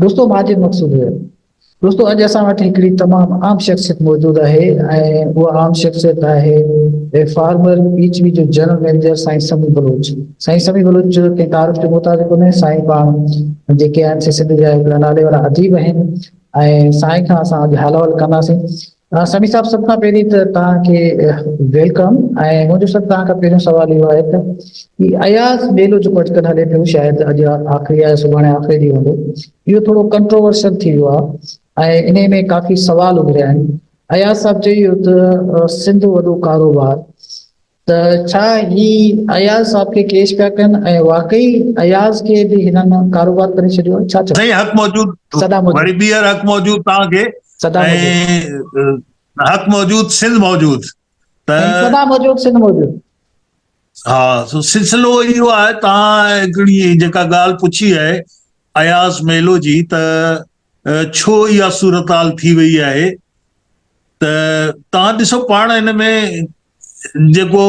دوستو ماجد مقصود هيو. دوستو اڄ اسان وٽ هڪڙي تمام عام شخصيت موجود آهي ۽ اها عام شخصيت آهي فارمر پي ايڇ بي جو جنرل مئنيجر سائين سميع بلوچ. سائين سميع بلوچ جو ڪنهن تعارف جو محتاج ڪونهي. سائين پاڻ جيڪي آهن سي سنڌ جا هڪڙا نالي وارا اديب آهن ۽ سائين کان اسان اڄ حال احوال ڪنداسين. سميع صاحب سڀ کان پهرين ته توهان کي welcome ۽ منهنجو سڀ توهان کان پهريون سوال اهو آهي ته هي اياز ميلو جيڪو اڄڪلهه هلي پيو شايد اڄ آخري آهي سڀاڻي آخري ڏينهن هوندو اهو ٿورو ڪنٽروورشل ٿي ويو آهي ۽ انهي ۾ ڪافي سوال اڀريا آهن اياز صاحب چئي ويو ته سنڌ وڏو ڪاروبار ته ڇا هي اياز صاحب کي ڪيش پيا ڪن ۽ واقعي اياز کي به هنن ڪاروبار ڪري ڇڏيو آهي ڇا چئو؟ سائين حق موجود سدا موجود. وري ٻيهر حق موجود توهان کي سدا موجود. ۽ حق موجود سنڌ موجود ته سائين سدا موجود سنڌ موجود. ها سو سلسلو اهو آهي توهان هڪڙي جيڪا ڳالهه پڇي آهي اياز ميلو جي ته ڇو اها صورتحال ٿي وئي آهي ته توهان ڏسو پاڻ هن ۾ جيڪو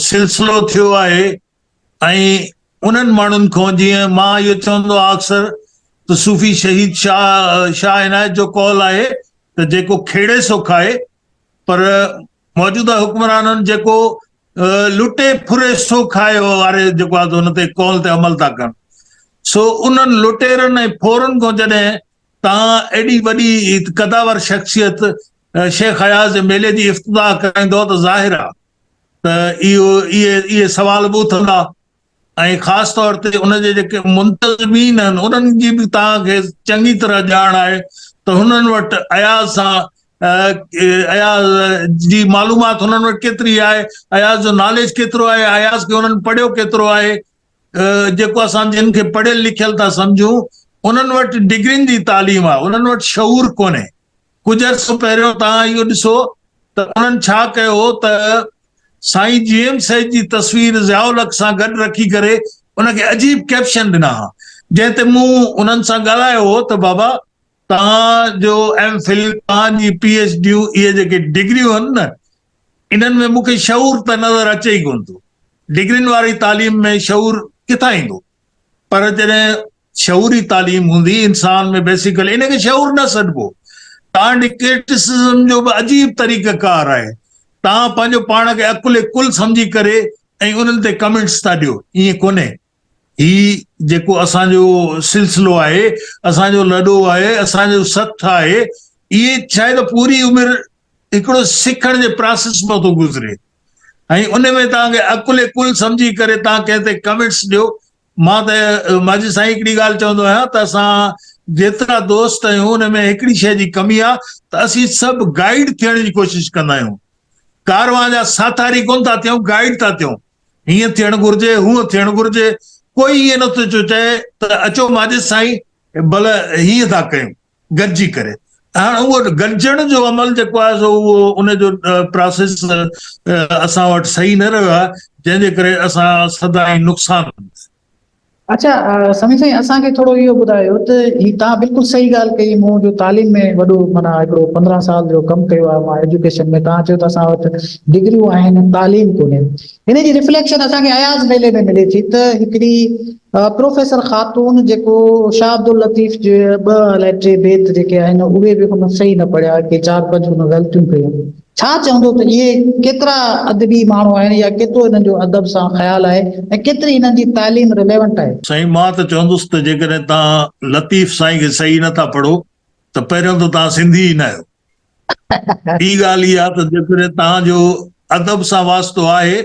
سلسلو ٿيو آهي ۽ انهن ماڻهن کان جيئن مان اهو چوندو آهيان اڪثر ته صوفي شهيد شاهه شاهه عنايت جو قول آهي ته جيڪو کيڙي سو کائي پر موجوده حڪمرانن جيڪو لٽي ڦري سو کائي واري جيڪو آهي ان تي قول تي عمل ٿا ڪن سو انهن لٽيرن ۽ ڦورن کان جڏهن تان ايڏي وڏي قداور شخصيت شيخ اياز جي ميلي جي افتتاح ڪرائيندو ته ظاهر آ ته اهو اهي اهي سوال به اٿندا ۽ خاص طور تي ان جي جيڪي منتظمين آهن انهن جي به توهان کي چڱي طرح ڄاڻ آهي ته هنن وٽ اياز سان اياز جي معلومات هنن وٽ ڪيتري آهي اياز جو ناليج ڪيترو آهي اياز کي هنن پڙهيو ڪيترو آهي جيڪو اسان جن کي پڙهيل لکيل ٿا سمجهون انهن وٽ ڊگرين جي تعليم آهي انهن وٽ شعور ڪونهي ڪجهه عرصو پهريون توهان اهو ڏسو ته انهن ڇا ڪيو هو ته سائين جي ايم سيد جي تصوير ضياء الحق سان گڏ رکي ڪري ان کي عجيب ڪيپشن ڏنا ها جنهن تي مون انهن سان ڳالهايو هو ته بابا توهان جو ايم فل توهان جي پي ايڇ ڊيون اهي جيڪي ڊگريون آهن نه انهن ۾ مون کي شعور ته نظر اچي ئي ڪونه ٿو ڊگرين واري تعليم ۾ شعور ڪٿان ايندو پر جڏهن شعوري تعليم هوندي انسان ۾ بيسيڪلي ان کي شعور نه سڏبو. توهان ڏي ڪرٽسزم جو به عجيب طريقه ڪار آهي. توهان پنهنجو پاڻ کي عقل ڪل سمجهي ڪري ۽ انهن تي ڪمينٽس ٿا ڏيو. ائين ڪونهي. هي جيڪو اسان جو سلسلو آهي، اسان جو لڏو آهي، اسان جو سٿ آهي، اهي شايد پوري عمر هڪڙو سکڻ جي پراسيس مان ٿو گذري ۽ ان ۾ توهان کي عقل ڪل سمجهي ڪري توهان ڪنهن تي ڪمينٽس ڏيو مان ته ماجد سائين هڪڙي ڳالهه چوندو آهيان ته اسان جيترا دوست آهيون ان ۾ هڪڙي شيء جي ڪمي آهي ته اسين سڀ گائيڊ ٿيڻ جي ڪوشش ڪندا آهيون ڪاروان جا ساٿاري ڪونه ٿا ٿيون گائيڊ ٿا ٿيون هيئن ٿيڻ گهرجي هونء ٿيڻ گهرجي ڪوئي ائين نٿو چئي ته اچو ماجد سائين ڀل هيئن ٿا ڪيون گڏجي ڪري هاڻ اهو گڏجڻ جو عمل جيڪو آهي سو اهو ان جو پراسيس اسان وٽ صحيح نه رهيو آهي جنهن جي ڪري اسان سدائين نقصان. اڇا سميع سائين اسان کي ٿورو اهو ٻڌايو ته هي توهان بلڪل صحيح ڳالهه ڪئي مون جو تعليم ۾ وڏو معنيٰ هڪڙو 15 سال جو ڪم ڪيو آهي مان ايجوڪيشن ۾ توهان چيو ته اسان وٽ ڊگريون آهن تعليم ڪونهي هن جي رفليڪشن اسان کي اياز ميلي ۾ ملي ٿي ته هڪڙي پروفيسر خاتون جيڪو شاهه عبداللطيف جي ٻه الائي ٽي بيت جيڪي آهن اهي به هن صحيح نه پڙهيا ڪي چار پنج هن غلطيون ڪيون ڇا چوندو ته اهي ڪيترا ادبي ماڻهو آهن يا ڪيترو انهن جو ادب سان خيال آهي ۽ ڪيتري انهن جي تعليم رليونٽ آهي. سائين مان ته چوندس ته جيڪڏهن توهان لطيف سائين کي صحيح نه ٿا پڙهو ته پهريون ته توهان سنڌي ئي نه آهيو. ٻي ڳالهه اها ته جيڪڏهن توهان جو ادب سان واسطو آهي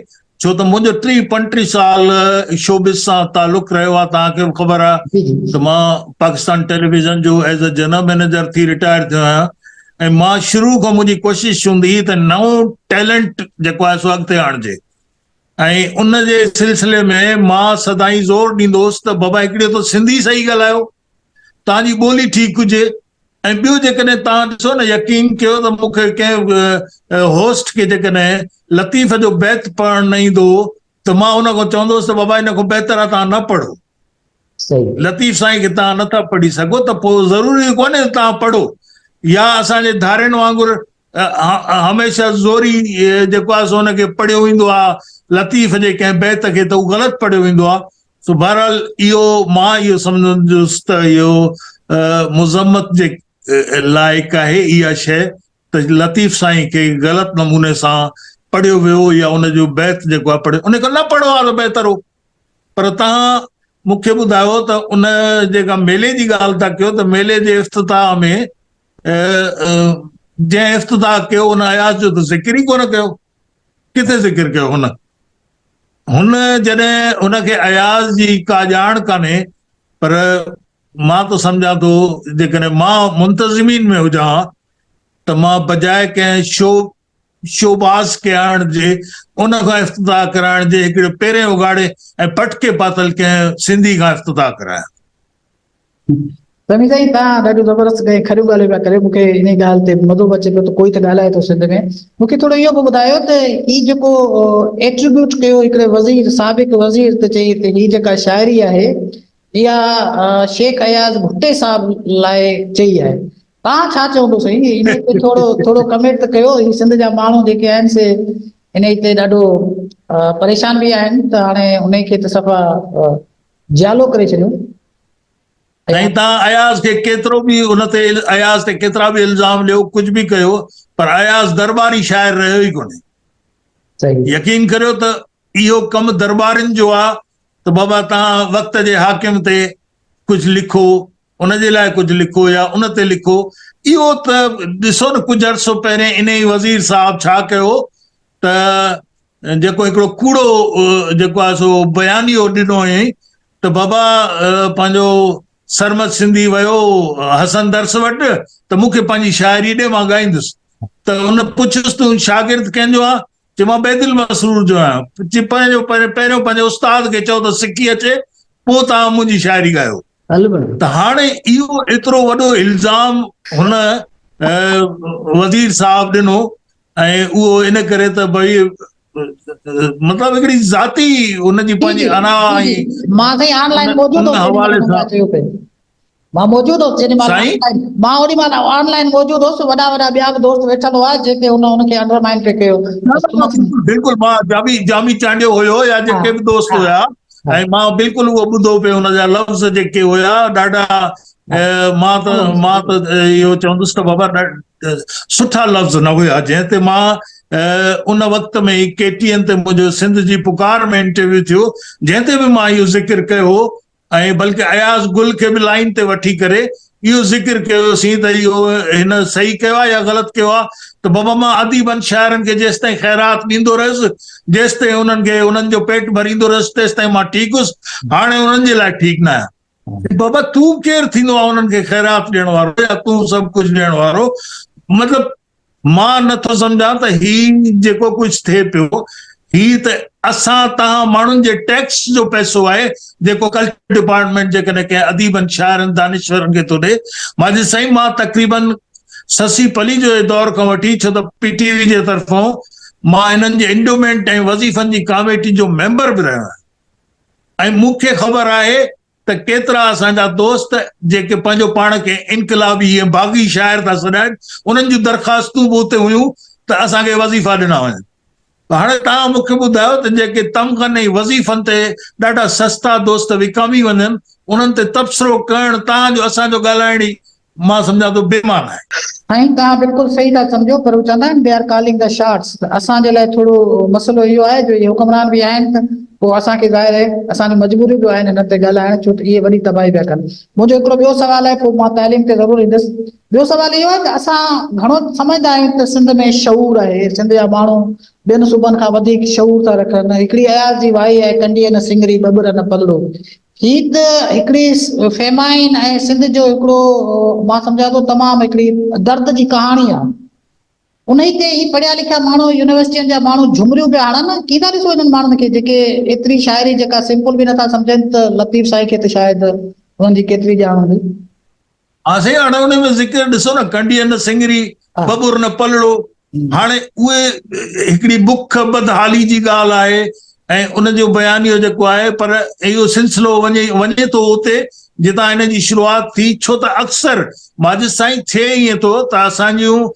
ڇو ته منهنجو ٽيهه پنٽيهه سال شوبز سان تعلق رهيو آهي توهان کي به خبر آهي ته مان پاڪستان ٽيليويزن جو ايز اي جنرل مئنيجر ٿي رٽائر ٿيو آهيان ۽ مان شروع کان منهنجي ڪوشش هوندي هئي ته نئون ٽيلنٽ جيڪو آهي سو اڳتي آڻجي ۽ ان جي سلسلي ۾ مان سدائين زور ڏيندو هوس ته بابا هڪڙي ته سنڌي صحيح ڳالهايو توهان جي ٻولي ٺيڪ هجي ۽ ٻيو جيڪڏهن توهان ڏسو نه يقين ڪيو ته مون کي ڪنهن هوسٽ کي جيڪڏهن لطيف جو بيت پڙهڻ نه ايندو هو ته مان ان کان چوندو هوس ته بابا ان کان بهتر آهي توهان نه پڙهو. لطيف سائين کي توهان نٿا پڙهي سگهو ته پوء ضروري ڪونهي ته توهان پڙهو يا اسان جي ڌارين وانگر هميشه زوري جيڪو آهي سو ان کي پڙهيو ويندو آهي لطيف جي ڪنهن بيت کي ته هو غلط پڙهيو ويندو آهي سو بهرحال اهو مان اهو سمجهندس ته اهو مذمت جي لائق آهي اها شيء ته لطيف سائين کي غلط نموني سان پڙهيو ويو يا ان جو بيت جيڪو آهي پڙهيو ان کي نه پڙهو ها ته بهتر هو پر توهان مون کي ٻڌايو ته ان جيڪا ميلي جي ڳالهه ٿا ڪيو ته ميلي جي افتتاح ۾ جنهن افتتاح ڪيو ان اياز جو ته ذڪر ئي ڪونه ڪيو ڪٿي ذڪر ڪيو هن هن جڏهن هن کي اياز جي ڪا ڄاڻ ڪانهي پر مان ته سمجهان ٿو جيڪڏهن مان منتظمين ۾ هجان ها ته مان بجاء ڪنهن شو شوباز کي آڻڻ جي ان کان افتتاح ڪرائڻ جي هڪڙي پيرين اگهاڙي ۽ پٽڪي پاتل ڪنهن سنڌي کان افتتاح ڪرايان. سميع سائين توهان ڏاڍيون زبردست ۽ کريون ڳالهيون پيا ڪريو مونکي انهي ڳالهه تي مزو به اچي پيو ته ڪوئي ته ڳالهائي ٿو سنڌ ۾ مونکي ٿورو اهو به ٻڌايو ته هي جيڪو ايٽريبيوٽ ڪيو هڪڙي وزير سابق وزير ته چئي ته هي جيڪا شاعري آهي اها شيخ اياز ڀٽي صاحب لاء چئي آهي توهان ڇا چوندو سائين انهي تي ٿورو ٿورو ڪمينٽ ته ڪيو هي سنڌ جا ماڻهو جيڪي آهن سي انهي تي ڏاڍو پريشان به آهن ته هاڻي انهي کي ته صفا جيالو ڪري ڇڏيو. سائين توهان اياز کي ڪيترو به ان تي اياز تي ڪيترا به الزام ڏيو ڪجهه به ڪيو پر اياز درٻاري شاعر رهيو ئي ڪونهي. يقين ڪريو ته اهو ڪم درٻارين جو آ ته بابا توهان وقت جي حاڪم تي ڪجهه لکو ان جي لاء ڪجهه لکو يا ان تي لکو اهو ته ڏسو نه ڪجهه عرصو پهرين انهي وزير صاحب ڇا ڪيو ته جيڪو هڪڙو ڪوڙو جيڪو آهي سو بيانيو ڏنو هئائين ته بابا پنهنجو سرمد سنڌي ويو حسن درس وٽ ته مون کي پنهنجي شاعري ڏي مان ڳائيندس ته ان پڇيس تون شاگرد ڪنهن جو آهين چي مان بيدل مسرور جو آهيان چي پنهنجو پهريون پنهنجي استاد کي چئو ته سکي اچي پوء توهان منهنجي شاعري ڳايو ته هاڻي اهو ايترو وڏو الزام هن وزير صاحب ڏنو ۽ اهو ان ڪري ته ڀئي مطلب هڪڙي ذاتي ان جي پنهنجي انا ۽ مان سائين آن لائن موجود هوس حوالي سان مان موجود هوس جيڏي مهل مان اوڏي مهل آن لائن موجود هوس وڏا وڏا ٻيا به دوست ويٺل هئا جيڪي هن ان کي انڊر مائنڊ پئي ڪيو بلڪل مان جامي جامي چانڊيو هيو يا جيڪي به دوست هيا ۽ مان بلڪل اهو ٻڌو پئي ان جا لفظ جيڪي هيا ڏاڍا مان ته مان ته اهو چوندس ته بابا سٺا لفظ نه هيا جنهن تي مان ان وقت ۾ ئي ڪي ٽي اين تي منهنجو سنڌ جي پڪار ۾ انٽرويو ٿيو جنهن تي به مان اهو ذڪر ڪيو هو ۽ بلڪه اياز گل کي به لائين تي وٺي ڪري اهو ذڪر ڪيوسين ته اهو هن صحيح ڪيو آهي يا غلط ڪيو آهي ته بابا مان اديبن شاعرن کي جيستائين خيرات ڏيندو رهيس جيستائين انهن کي انهن جو پيٽ ڀريندو رهيس تيستائين مان ٺيڪ هيس هاڻي انهن جي لاء ٺيڪ نه آهيان بابا تون ڪير ٿيندو آهي انهن کي خيرات ڏيڻ وارو يا تون سڀ ڪجهه ڏيڻ وارو مطلب مان نٿو سمجهان ته هي جيڪو ڪجهه ٿئي پيو هي ته اسان تهان ماڻهن جي ٽيڪس جو پئسو آهي جيڪو ڪلچر ڊپارٽمينٽ جيڪڏهن ڪنهن اديبن شاعرن دانشورن کي ٿو ڏي مان چيس سائين مان تقريبن سسي پليجو جي دور کان وٺي ڇو ته پي ٽي وي جي طرفون مان هنن جي انڊومينٽ ۽ وظيفن جي ڪاميٽي جو ميمبر به رهيو آهيان ۽ مون کي خبر آهي ته ڪيترا اسان جا دوست جيڪي پنهنجو پاڻ کي انقلابي ۽ باغي شاعر ٿا سڏائن انهن جون درخواستون به اتي هيون ته اسان کي وظيفا ڏنا وڃن. ته هاڻي توهان مون کي ٻڌايو ته جيڪي تمغن ۽ وظيفن تي ڏاڍا سستا دوست وڪامي وڃن انهن تي تبصرو ڪرڻ توهان جو اسان جو ڳالهائڻ ئي مان سمجهان ٿو بي معنيٰ آهي. سائين توهان بلڪل صحيح ٿا سمجهو پر هو چوندا آهن They are calling the shots ته اسان جي لاء ٿورو مسئلو اهو آهي جو اهي حڪمران به آهن ته پوء اسان کي ظاهر آهي اسان جون مجبوريون به آهن هنن تي ڳالهائڻ ڇو ته اهي وڏي تباهي پيا ڪن. منهنجو هڪڙو ٻيو سوال آهي پوء مان تعليم تي ضرور ايندس. ٻيو سوال اهو آهي ته اسان گهڻو سمجهندا آهيون ته سنڌ ۾ شعور آهي سنڌ جا ماڻهو ٻين صوبن کان وڌيڪ شعور ٿا رکن هڪڙي اياز جي وائي آهي ڪنڊيء نه سڱري ٻٻر نه پلڙو هي ته هڪڙي فيمائن ۽ سنڌ جو هڪڙو مان سمجهان ٿو تمام هڪڙي درد جي ڪهاڻي آ. انهي تي هي پڙهيا لکيا ماڻهو يونيورسٽين جا ماڻهو جهمريون پيا هڻن. ڪيئن ٿا ڏسو انهن ماڻهن کي جيڪي ايتري شاعري جيڪا سمپل به نٿا سمجهن ته لطيف سائين کي ته شايد انهن جي ڪيتري ڄاڻ هوندي. ها سائين هاڻي ان ۾ ذڪر ڏسو نه ڪنڊيء نه سڱري ٻٻر نه پلڙو هاڻي اهي هڪڙي بک بدحالي جي ڳالهه آهي ۽ ان جو بيانيو جيڪو آهي پر اهو سلسلو وڃي وڃي ٿو اتي جتان هن جي شروعات ٿي ڇو ته اڪثر ماجد سائين ٿئي ائين ٿو ته اسان جون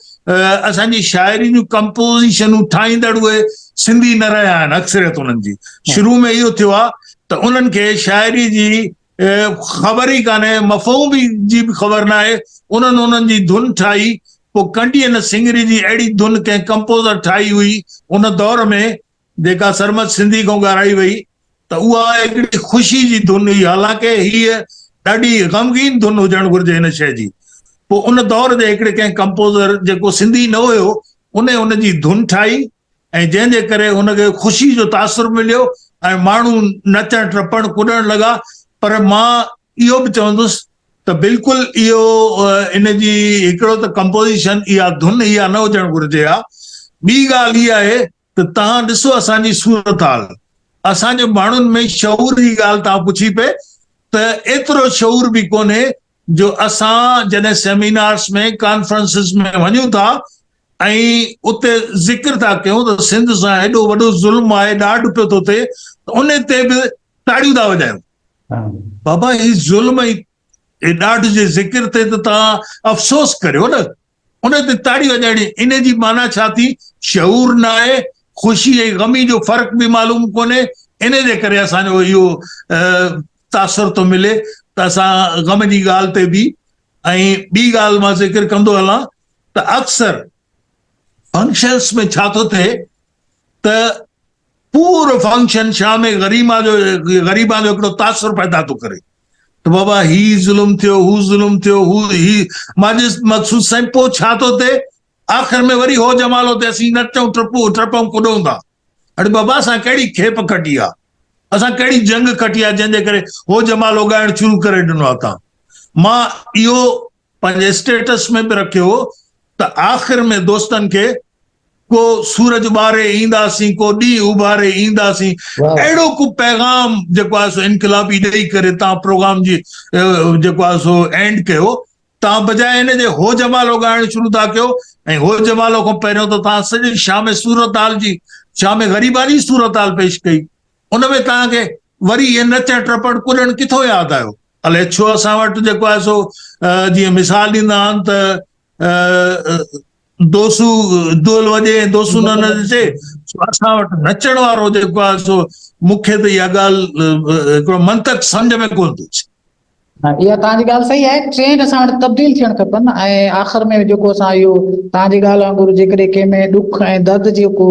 اسان جي شاعري جون ڪمپوزيشنون ٺاهيندڙ اهي سنڌي نه رهيا آهن اڪثريت انهن جي شروع ۾ اهو ٿيو آهي ته انهن کي شاعري جي خبر ئي ڪانهي، مفهوم جي به خبر ناهي، انهن انهن جي ڌن ٺاهي، پوء ڪنڊيء نه سڱري جي اهڙي ڌن ڪنهن ڪمپوزر ٺاهي هئي ان دور ۾، جيڪا سرمد سنڌي کان ڳارائي وئي ته اها هڪڙي خوشي جي ڌن هئي، حالانڪه هيء ڏاڍي غمگين ڌن هجڻ گهرجي هن شيء جي. پوء ان دور جي هڪڙي ڪنهن ڪمپوزر جيڪو سنڌي نه هيو، ان ان جي ڌن ٺاهي ۽ جنهن جي ڪري هن کي خوشي جو تاثر مليو ۽ ماڻهو نچڻ ٽپڻ ڪڏڻ لڳا پر مان اهو به چوندس ته بلڪل اهو ان جي هڪڙو ته ڪمپوزيشن اها ڌن اها نه هجڻ گهرجي ها ٻي ڳالهه اها آهي ته توهان ڏسو اسان جي صورتحال اسان جي ماڻهن ۾ شعور جي ڳالهه توهان پڇي پئي ته ايترو شعور به ڪونهي جو اسان جڏهن سيمينارس ۾ ڪانفرنسز ۾ وڃون ٿا ۽ اتي ذڪر ٿا ڪيون ته سنڌ سان هيڏو وڏو ظلم آهي ڏاڍ پيو ٿو ٿئي ته ان تي به تاڙيون ٿا وڄايون بابا هي ظلم ۽ ڏاڍ جي ذڪر تي ته توهان افسوس ڪريو نه ان تي تاڙي وڄائڻي ان جي معنيٰ ڇا ٿي؟ شعور نه آهي، خوشي ۽ غمي جو فرق به معلوم ڪونهي، ان جي ڪري اسان جو اهو تاثر ٿو ملي ته اسان غم جي ڳالهه تي به ۽ ٻي ڳالهه مان ذڪر ڪندو هلان ته اڪثر فنڪشنس ۾ ڇا ٿو ٿئي ته پورو فنڪشن شام غريما جو غريبان جو هڪڙو تاثر پيدا ٿو ڪري ته بابا هي ظلم ٿيو هو ظلم ٿيو هو هي ماجد مقصود سائين پوء ڇا ٿو ٿئي آخر ۾ وري هو جمالو تي اسين نچون ٽپو ٽپون ڪڏون ٿا اڙي بابا اسان ڪهڙي کيپ کٽي آ اسان ڪهڙي جنگ کٽي آ جنهن جي ڪري هو جمالو ڳائڻ شروع ڪري ڏنو آ تان مان اهو پنهنجي اسٽيٽس ۾ به رکيو هو ته آخر ۾ دوستن کي ڪو سورج ٻاري اينداسين ڪو ڏينهن اڀاري اينداسين اهڙو ڪو پيغام جيڪو آهي سو انقلابي ڏئي ڪري تان پروگرام جي جيڪو آهي سو اينڊ ڪيو تان بجاء ان جي هو جمالو ڳائڻ شروع ٿا ڪيو ۽ هو جمالو کان پهريون ته تان سڄي شام صورتحال جي شام غريباني صورتحال پيش ڪئي ان ۾ تان کي وري اهي نچڻ ٽپڻ ڪڏڻ ڪٿو ياد آيو الائي ڇو اسان وٽ جيڪو آهي سو جيئن مثال ڏيندا آهن ته دوسو دول وڄي ۽ دوسو نه نچي سو اسان وٽ نچڻ وارو جيڪو آهي سو مون کي ته اها ڳالهه هڪڙو منطق سمجهه ۾ ڪونه ٿو اچي. ها اها توهان جي ڳالهه صحيح آهي ٽرينڊ اسان وٽ تبديل ٿيڻ کپن ۽ آخر ۾ جيڪو اسان اهو توهان جي ڳالهه وانگر جيڪڏهن ڪنهن ۾ ڏک ۽ درد جي ڪو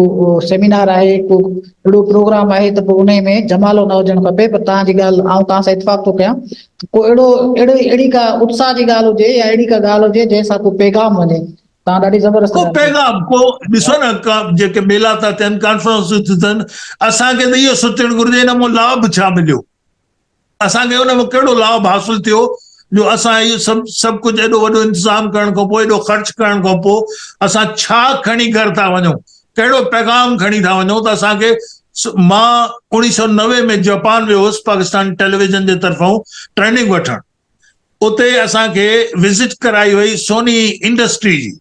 سيمينار آهي ڪو اهڙو پروگرام آهي ته پوء انهي ۾ جمالو نه هجڻ کپي پر توهان جي ڳالهه آئون توهان سان اتفاق ٿو ڪيان ته ڪو اهڙو اهڙي اهڙي ڪا اتساهه جي ڳالهه هجي يا اهڙي ڪا ڳالهه هجي جنهن سان ڪو پيغام وڃي توهان ڏاڍي زبردست ڪو پيغام ڪو ڏسو نه ڪا جيڪي ميلا ٿا ٿين ڪانفرنسون ٿيون ٿين اسان کي ته اهو سوچڻ گهرجي ان مان لاڀ ڇا مليو اسان کي ان مان ڪهڙو لاڀ حاصل ٿيو جو اسان اهو سڀ سڀ ڪجهه ايڏو وڏو انتظام ڪرڻ کان پوء ايڏو خرچ ڪرڻ کان پوء اسان ڇا کڻي گهر ٿا وڃون ڪهڙو پيغام کڻي ٿا وڃون ته اسان کي مان اوڻيهه سو 90 ۾ جاپان ويو هوس پاڪستان ٽيليويزن جي طرفان ٽريننگ وٺڻ اتي اسان کي وزٽ ڪرائي وئي سوني انڊسٽري جي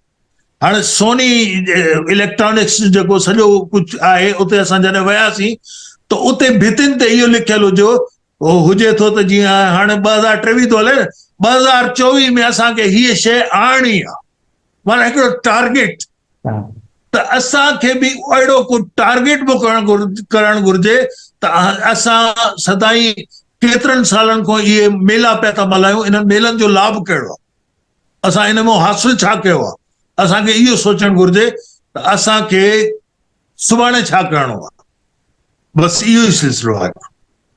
هاڻي سوني اليڪٽرانڪس جيڪو سڄو ڪجهه آهي اتي اسان جڏهن وياسين ته اتي ڀتين تي اهو لکيل هجو هجي ٿو ته جيئن هاڻي 2023 ٿو هلي 2024 ۾ اسان کي هيء شيء آڻڻي آهي معنيٰ هڪڙو ٽارگيٽ ته اسان کي به اهڙو ڪو ٽارگيٽ به ڪرڻ گهرجي ته اسان سدائين ڪيترن سالن کان اهي ميلا پيا ٿا ملهايون انهن ميلن جو لاڀ ڪهڙو آهي اسان ان مان حاصل ڇا ڪيو آهي؟ اسان کي اهو سوچڻ گهرجي ته اسان کي سڀاڻي ڇا ڪرڻو آهي. بس اهو ئي سلسلو آهي.